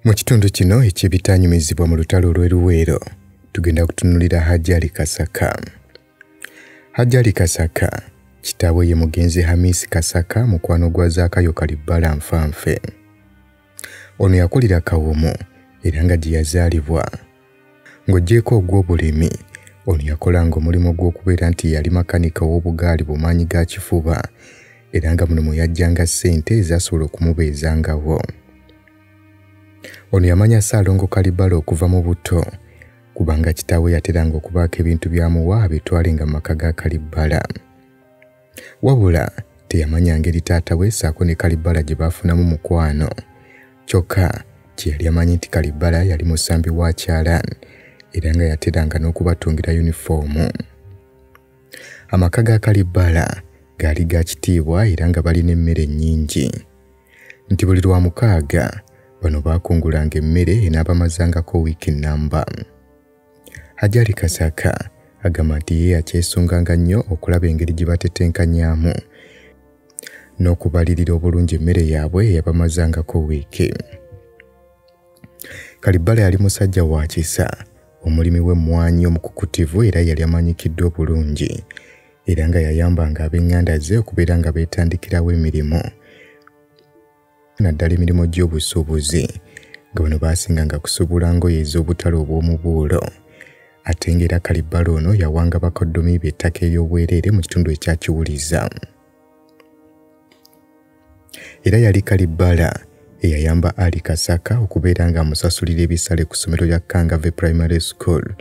Mu kitundu kino eky'ebitanyumizibwa mu lutalo lw'e Luweero, tugenda kutunuulira Hajji Ali Kasaka. Hajji Ali Kasaka kitaawe ye mugenzi Hamisi Kasaka, mukwano gwa Zaakayo Kalibbala Nfanfe. Ono yakulira Kawomu era nga gye yazaalibwa. Ng'oggyeeko ogw'obulimi, ono yakolanga omulimu gw'okubeera nti yali makanika w'obugaali bumaanyi ga kifuba, era nga muno mwe yaggyanga ssente ezaasobola okumubeezangawo. Ono yamanya Ssaalongo Kalibbala okuva mu buto, kubanga kitaawe yateranga okubaako ebintu by'amuwa abitwalenga mu maka ga Kalibbala. Wabula teyamanya ngeri taata we ssaako ne Kalibbala gye baafunamu mukwano. Kyokka kye yali amanyi nti Kalibbala yali musambi wa kyalaani, era nga yateranga n'okubatungira yunifoomu. Amaka ga Kalibbala gaali ga kitiibwa era nga balina emmere nnyingi. Nti buli lwa mukaaga bano baakungulanga emmere enaabamazangako wiiki nnamba. Hajji Ali Kasaka agamba nti ye yakyesunganga nnyo okulaba engeri gye batetenkanyaamu n'okubalirira obulungi emmere yaabwe eyabamazangako wiiki. Kalibbala yali musajja wa kisa, omulimi w'emmwanyi omukukutivu era yali amanyikiddwa obulungi, era nga yayambanga ab'eŋŋanda ze okubeera nga beetandikirawo emirimu, naddala emirimu gy'obusuubuzi, nga bano baasinganga kusuubula ngoye ez'obutale obw'omubuulo. Ate ng'era Kalibbala ono yawanga bakoddomi be ettaka ery'obwereere mu kitundu ekya Kiwuliza. Era yali Kalibbala eyayamba Ali Kasaka okubeera ng'amusasulira ebisale ku ssomero lya Kangave Primary School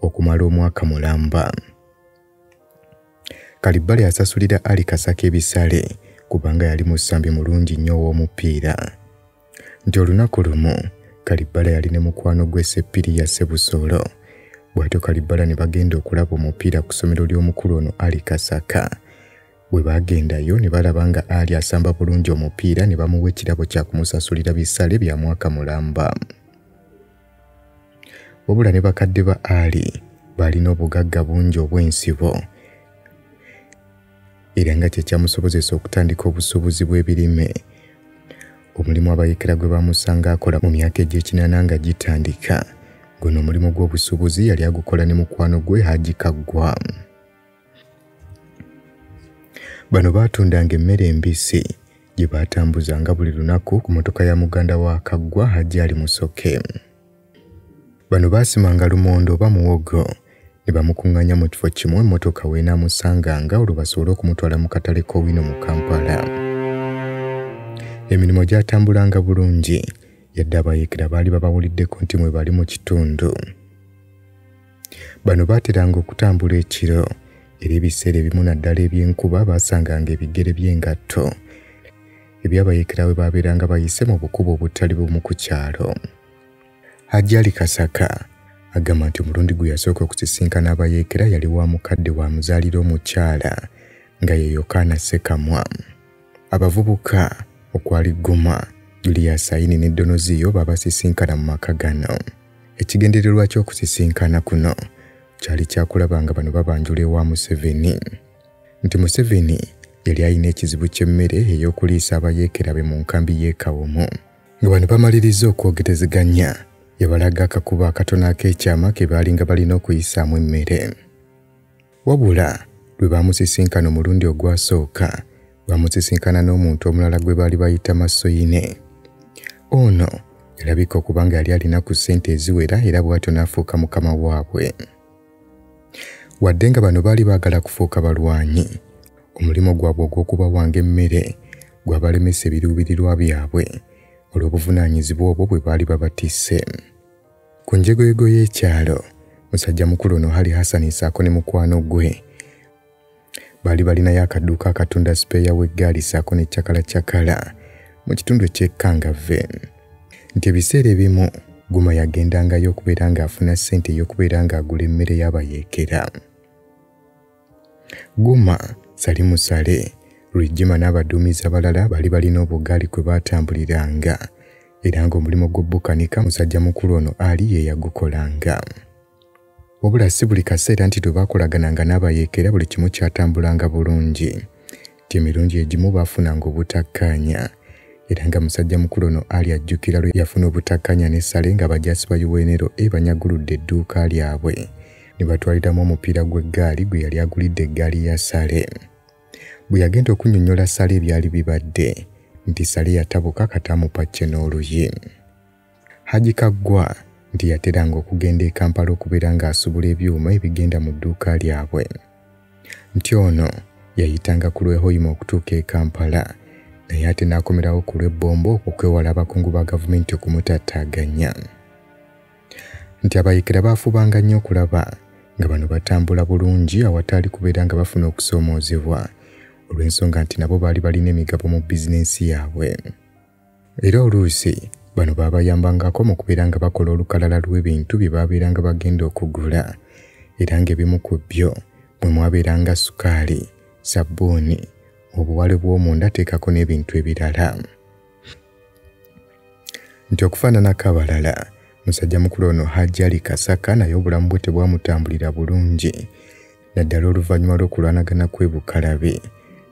okumala omwaka mulamba. Kalibbala yasasulira Ali Kasaka ebisale kubanga yali musambi mulungi nnyo ow'omupiira. Nti olunaku lumu Kalibbala yali ne mukwano gwe Ssepiriya Ssebusolo. Bw'atyo Kalibbala ne bagenda okulaba omupiira ku ssomero ly'omukulu ono Ali Kasaka. Bwe baagendayo ne balaba nga Ali asamba bulungi omupiira ne bamuwa ekirabo kya kumusasulira bisale bya mwaka mulamba. Wabula ne bakadde ba Ali baalina obugagga bungi obw'ensibo, era nga kye kyamusobozesa okutandika obusuubuzi bw'ebirime, omulimu abayeekera gwe bamusanga akola mu myaka egy'ekinaana nga gitandika. Guno omulimu gw'obusuubuzi yali agukola ne mukwano gwe Hajji Kaggwa. Bano baatundanga emmere embisi gye baatambuzanga buli lunaku ku mmotoka ya muganda wa Kaggwa Hajji Ali Musoke. Bano baasimanga lumonde oba muwogo ne bamukuŋŋaanya mu kifo kimu emmotoka w'enaamusanganga olwo basobole okumutwala mu katale k'Owino mu Kampala. Emirimu gyatambulanga bulungi, yadde abayeekera baali babawuliddeko nti mwe bali mu kitundu. Bano baateranga okutambula ekiro, era ebiseera ebimu naddala eby'enkuba baasanganga ebigere by'engatto eby'abayeekera we baabeeranga bayise mu bukubo obutali bumu ku kyalo. Hajji Ali Kasaka agamba nti omulundi gwe yasooka okusisinkana abayeekera yali wa mukadde wa muzaalira omukyala nga ye Yokaana Ssekamwa. Abavubuka okwali Guma, Julius Ayini ne Donoziyo babasisinkana mu maka gano. Ekigendererwa ky'okusisinkana kuno kyali kyakulaba nga bano babanjula ewa Museveni. Nti Museveni yali alina ekizibu ky'emmere ey'okuliisa abayeekera be mu nkambi y'e Kawomu. Nga bano bamaliriza okwogerezeganya, yabalaga akakubo akatono ak'ekyama ke baalinga balina okuyisaamu emmere. Wabula lwe baamusisinkana omulundi ogwasooka, bamusisinkana n'omuntu omulala gwe baali bayita Masoyine. Ono yalabika okuba nga yali alina ku ssente eziwera era bw'atyo n'afuuka mukama waabwe. Wadde nga bano baali baagala kufuuka balwanyi, omulimu gwabwe ogw'okubawanga emmere gwabalemesa ebiruubirirwa byabwe olw'obuvunaanyizibwa obwo bwe baali babatisse. Ku njegoyego y'ekyalo, musajja mukulu ono Ali Hassan ssaako ne mukwano gwe baali balinayo akaduuka akatunda sipeeya w'eggaali ssaako ne cakala mu kitundu eky'e Kangave. Nti ebiseera ebimu Guma yagendangayo okubeera ng'afuna ssente ey'okubeera ng'agula emmere y'abayeekera. Guma, Salimu Sale, Rwigema n'abaduumizi abalala baali balina obugaali kwe baatambuliranga, era ng'omulimu gw'obukanika musajja mukulu ono Ali ye yagukolanga. Wabula si buli kaseera nti lwe baakolagananga n'abayeekera buli kimu kyatambulanga bulungi. Nti emirundi egimu baafunanga obutakkaanya, Era nga musajja mukulu ono Ali ajjukira lwe yafuna obutakkanya ne Sale nga bajaasi ba UNLA banyaguludde edduuka lyabwe ne batwaliramu omupiira gw'eggaali gwe yali agulidde eggaali ya Sale. Bwe yagenda okunnyonnyola Sale ebyali bibadde nti Sale yatabuka kataamupacce n'oluyi. Haji Kaggwa nti yateranga okugenda e Kampala okubeera ng'asubula ebyuma ebigenda mu dduuka lyabwe. Nti ono yayitanga ku lw'e Hoima okutuuka e Kampala naye ate n'akomerawo ku lw'ebbombo okwewala abakungu ba gavumenti okumutaataaganya. Nti abayeekera baafubanga nnyo okulaba nga bano batambula bulungi awatali kubeera nga bafuna okusoomoozebwa olw'ensonga nti nabo baali balina emigabo mu bizinensi yaabwe. Era oluusi bano baabayambangako mu kubeera nga bakola olukalala lw'ebintu bye baabeeranga bagenda okugula era ng'ebimu ku byo mwe mwabeeranga sukaali, sabbuuni, obuwale bw'omunda teekako n'ebintu ebirala. Nti okufaananako abalala, musajja mukulu ono Hajji Ali Kasaka naye obulamu bwe tebwamutambulira bulungi naddala oluvannyuma lw'okulwanagana kw'e Bukalabi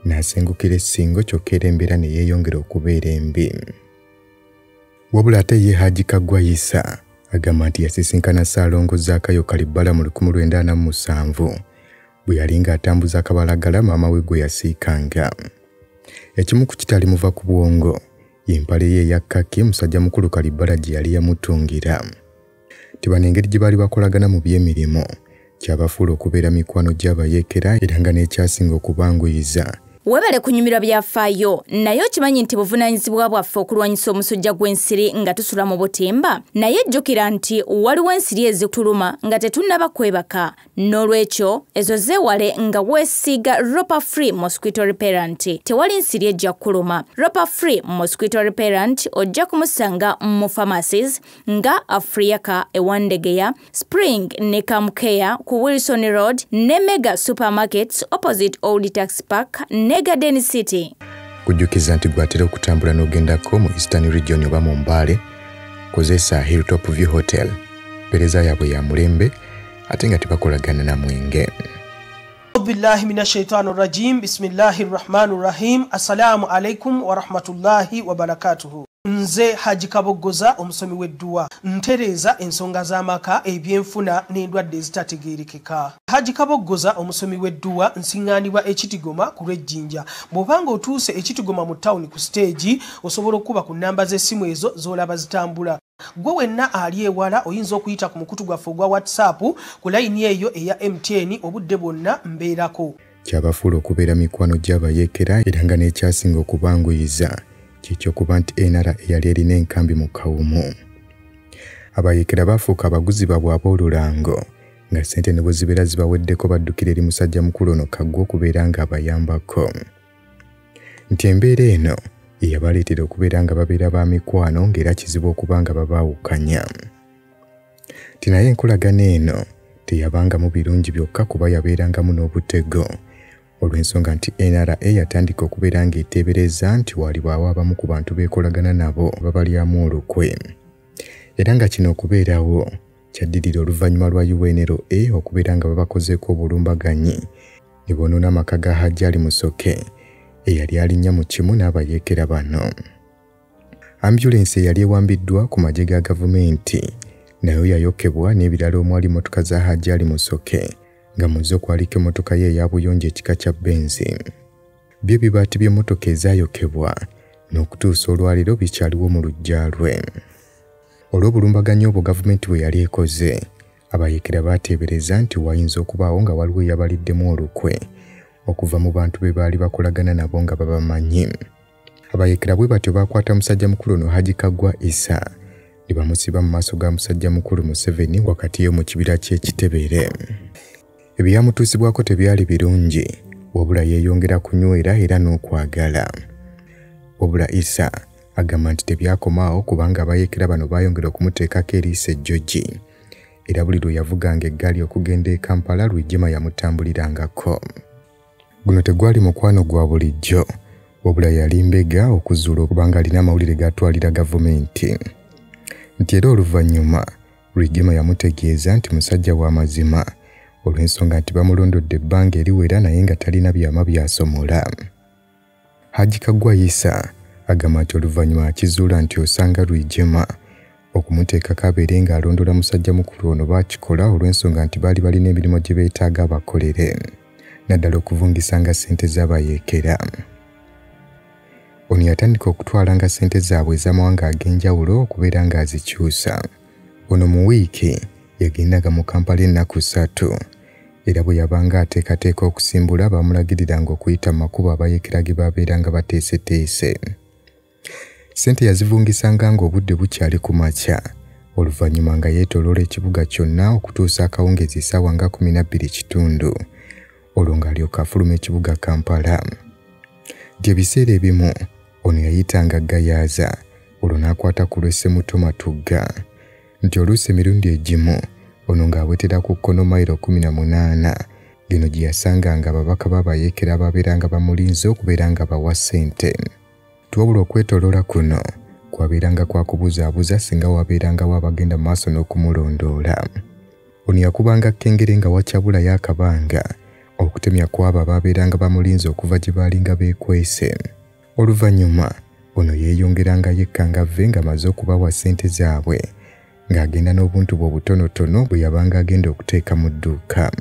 n'asengukira e Ssingo kyokka era embeera ne yeeyongera okubeera embi. Wabula ate ye Haji Kaggwa Isa agamba nti yasisinkana Ssaalongo Zaakayo Kalibbala mu 1947 bwe yali ng'atambuza akabalagala maama we gwe yasiikanga. Ekimu ku kitali muva ku bwongo y'empale ye eya kkaki musajja mukulu Kalibbala gye yali yamutungira. Tibano engeri gye baali bakolagana mu by'emirimu kyabafuula okubeera mikwano gy'abayeekera era nga n'ekyasinga okubanguyiza. Webale kunyumirwa byafaayo naye okimanyi nti buvunaanyizibwa bwaffe okulwanyisa omusujja gw'ensiri nga tusula mu butimba. Naye jjukira nti waliwo ensiri ezituluma nga tetunnaba kwebaka, n'olwekyo ezo zeewale nga weesiiga Ropa Free Mosquito Repellent. Tewali nsiri ejja kuluma. Ropa Free Mosquito Repellent ojja kumusanga mu pharmacies nga Afriaka e Wandegeya, Spring ne Kamcare ku Wilson Road ne Mega Supermarkets opposite Old Tax Park ne Garden City. Kujjukiza nti gw'atera okutambula n'ogendako mu Eastern Region oba mu Mbale, kozesa Hilltop View Hotel. Mpeereza yaabwe ya mulembe ate nga tebakolagana na mwenge. Billahi minash shaitani rajim. Bismillahir rahmanir rahim. Assalamu alaikum wa rahmatullahi wa barakatuhu. Nze Haji Kaboggoza omusomi w'edduwa ntereeza ensonga z'amaka, ebyenfuna n'endwadde ezitategeerekeka. Haji Kaboggoza omusomi w'edduwa nsiŋŋaanibwa Ekitigoma ku lw'Ejjinja. Bw'obanga otuuse Ekitigoma mu tawuni ku siteegi, osobola okuba ku nnamba z'essimu ezo z'olaba zitambula. Gwe wenna ali ewala oyinza okuyita ku mukutu gwaffe ogwa WhatsApp ku layini eyo eya MTN obudde bwonna mbeerako. Kyabafuula okubeera mikwano gy'abayeekera era nga n'ekyasinga okubanguyiza ky'ekyokuba nti NRA yali erina enkambi mu Kawumu. Abayeekera baafuuka abaguzi baabwe ab'olulango nga ssente ne bwe zibeera zibaweddeko baddukira eri musajja mukulu ono Kaggwa okubeera ng'abayambako. Nti embeera eno eyabaleetera okubeera nga babeera ba mikwano ng'era kizibu okuba nga babaawukanya. Nti naye enkolagana eno teyabangamu birungi byokka kuba yabeerangamu n'obutego olw'ensonga nti NRA yatandika okubeera ng'eteebereza nti waalibaawo abamu ku bantu beekolagana nabo babalyamu olukwe. Era nga kino okubeerawo kyaddirira oluvannyuma lwa UNLA okubeera nga babakozeeko obulumbaganyi ne bonoona amaka ga Hajji Ali Musoke eyali alinnya mu kimu n'abayeekera bano. Ambulensi eyali ewambiddwa ku magye ga gavumenti nayo yayokebwa n'ebirala omwali mmotoka za Hajji Ali Musoke nga mu zo kwaliko emmotoka ye eya buyonjo ekika kya Benzi. Byo ebibaati by'emmotoka ezaayokebwa n'okutuusa olwaleero bikyaliwo mu luggya lwe. Olw'obulumbaganyi obwo gavumenti bwe yali ekoze, abayeekera baateebereza nti wayinza okubaawo nga waliwo eyabaliddemu olukwe okuva mu bantu be baali bakolagana nabo nga babamanyi. Abayeekera bwe batyo baakwata musajja mukulu ono Haji Kaggwa Isa ne bamusiba mu maaso ga musajja mukulu Museveni wakati yo mu kibira ky'Ekitebere. Ebyamutuusibwako tebyali birungi, wabula yeeyongera kunywera era n'okwagala. Wabula Isa agamba nti tebyakomaawo kubanga abayeekera bano baayongera okumuteekako eriiso ejjogi. Era buli lwe yavuganga eggaali okugenda e Kampala Rwigyema yamutambulirangako. Guno tegwali mukwano gwa bulijjo, wabula yali mbega okuzuula okubanga alina amawulire g'atwalira gavumenti. Nti era oluvannyuma Rwigyema yamutegeeza nti musajja wa mazima olw'ensonga nti bamulondodde ebbanga eriwera naye nga talina byama byasomola. Haji Kaggwa Isa Agamba nti oluvannyuma akizuula nti osanga Rwigyema okumuteekako abeere ng'alondola musajja mukulu ono baakikola olw'ensonga nti baali balina emirimu gye beetaaga abakolere, naddala okuvungisanga ssente z'abayeekera. Ono yatandika okutwalanga ssente zaabwe ez'amawanga ag'enjawulo okubeera ng'azikyusa. Ono mu wiiki yagendanga mu Kampala ennaku 3, era bwe yabanga ateekateeka okusimbula baamulagiriranga okuyita mu makubo abayeekera ge babeeranga bateeseteese. Ssente yazivungisanga ng'obudde bukyali ku makya, oluvannyuma nga yeetooloola ekibuga kyonna okutuusa akawungeezi essaawa nga 12:15, olwo ng'alyoka afuluma ekibuga Kampala. Nti ebiseera ebimu ono yayitanga Gayaaza, olwo n'akwata ku lw'e Ssemuto Matugga. Nti oluusi emirundi egimu ono ng'awetera ku kkono mayiro 18, geno gye yasanganga ababaka b'abayeekera ababeeranga bamulinze okubeera nga bawa ssente. Wabula okwetooloola kuno kwabeeranga kwa kubuzaabuza singa wabeerangawo abagenda mu maaso n'okumulondoola. Ono yakubanga kkengere nga wakyabulayo akabanga okutemya ku abo ababeeranga bamulinze okuva gye baalinga beekwese. Oluvannyuma ono yeeyongeranga yekka ng'avve ng'amaze okubawa ssente zaabwe, ng'agenda n'obuntu bwe obutonotono bwe yabanga agenda okuteeka mu dduuka.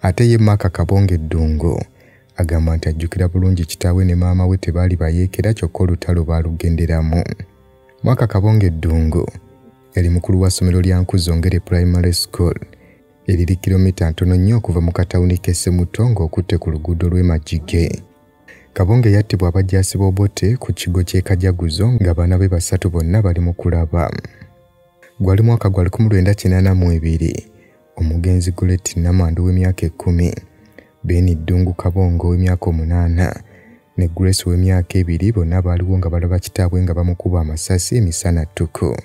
Ate ye Mark Kabonge Ddungu agamba nti ajjukira bulungi kitaawe ne maama we tebaali bayeekera kyokka olutalo baalugenderamu. Mark Kabonge Ddungu yali mukulu wa ssomero lya Nkuzongere Primary School eriri kilomita ntono nnyo okuva mu katawuni k'e Ssemuto ng'okutte ku luguudo lw'e Magige. Kabonge yattibwa abajaasi b'Obote ku kigo ky'e Kajaguzo ng'abaana be 3 bonna bali mu kulaba. Gwali mwaka gwa 1982, omugenzi Goretti Namandu w'emyaka 10, Ben Ddungu Kabongo w'emyaka 8 ne Grace w'emyaka 2 bonna baaliwo nga balaba kitaabwe nga bamukuba amasasi emisana ttuku,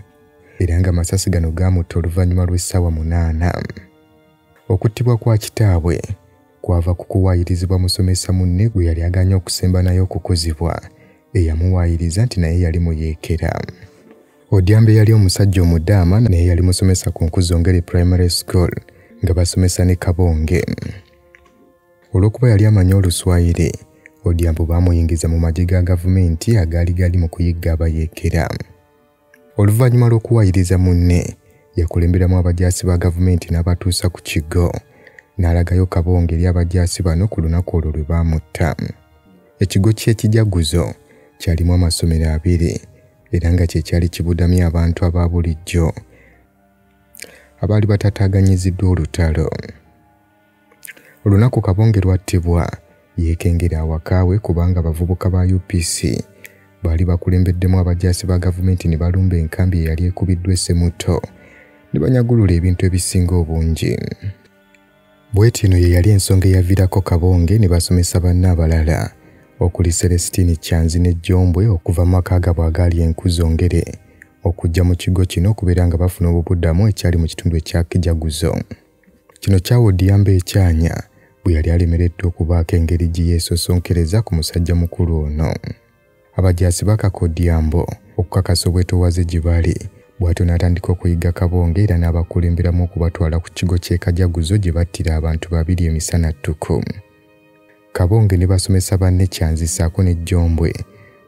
era ng'amasasi gano gaamutta oluvannyuma lw'essaawa 8. Okuttibwa kwa kitaabwe kwava ku kuwaayirizibwa musomesa munne gwe yali agaanye okusemba naye okukuzibwa, eyamuwaayiriza nti naye yali muyeekera. Odhiambo yali omusajja omudaama naye yali musomesa ku Nkuzongere Primary School nga basomesa ne Kabonge. Olw'okuba yali amanyi Oluswayiri, Odhiambo baamuyingiza mu magye ga gavumenti agaali gali mu kuyigga abayeekera. Oluvannyuma lw'okuwaayiriza munne, yakulemberamu abajaasi ba gavumenti n'abatuusa ku kigo, n'alagayo Kabonge eri abajaasi bano ku lunaku olwo lwe baamutta. Ekigo ky'Ekijaguzo kyalimu amasomero 2, era nga kye kyali kibudamya abantu aba bulijjo abaali batataaganyiziddwa olutalo. Olunaku Kabonge lwattibwa yeekengera awaka we kubanga abavubuka ba UPC baali bakulembeddemu abajaasi ba gavumenti ne balumba enkambi eyali ekubiddwa e Ssemuto ne banyagulula ebintu ebisinga obungi. Bw'etyo eno ye yali ensonga eyaviirako Kabonge ne basomesa banne abalala okuli Celestine Kyanzi ne Jombwe okuva mu maka gaabwe agaali e Nkuzongere okujja mu kigo kino okubeera nga bafuna obubuddamu ekyali mu kitundu ekya Kijaguzo. Kino kyawa Odhiambo ekyanya bwe yali alemereddwa okubaako engeri gye yeesosonkereza ku musajja mukulu ono. Abajaasi bakaka Odhiambo okukakasa obwetoowaze gye bali, bw'atyo n'atandika okuyigga Kabonge era n'abakulemberamu okubatwala ku kigo ky'e Kajaguzo gye battira abantu 2 emisana ttuku. Kabonge ne basomesa banne Kyanzi ssaako ne Jombwe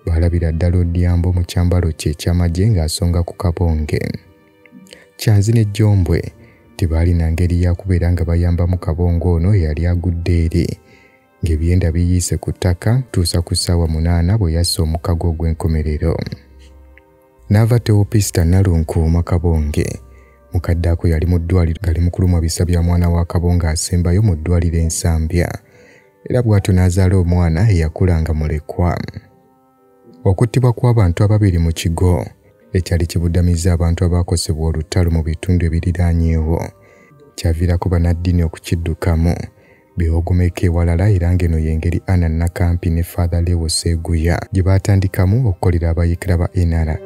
baalabira ddala Odhiambo mu kyambalo kye eky'amagye ng'asonga ku Kabonge. Kyanzi ne Jombwe tebaalina ngeri ya kubeera nga bayambamu Kabonge ono eyali agudde eri ng'ebyenda biyiise ku ttaka tuusa ku ssaawa 8 bwe yassa omukago ogw'enkomerero. N'ava Teopista Nalunkuuma Kabonge mukadde ako yali mu ddwaliro ng'ali mu kulumwa bisa bya mwana wa Kabonge asembayo mu ddwaliro e Nsambya, era bw'atyo n'azaala omwana eyakulanga mulekwa. Okuttibwa kw'abantu ababiri mu kigo ekyali kibudamizza abantu abaakosebwa olutalo mu bitundu ebiriraanyeewo kyaviirako bannaddiini okukiddukamu beewogomeko ewalala, era ng'eno y'engeri Anna Nakampi ne Father Leo Sseguya gye baatandikamu okukolera abayeekera ba NRA.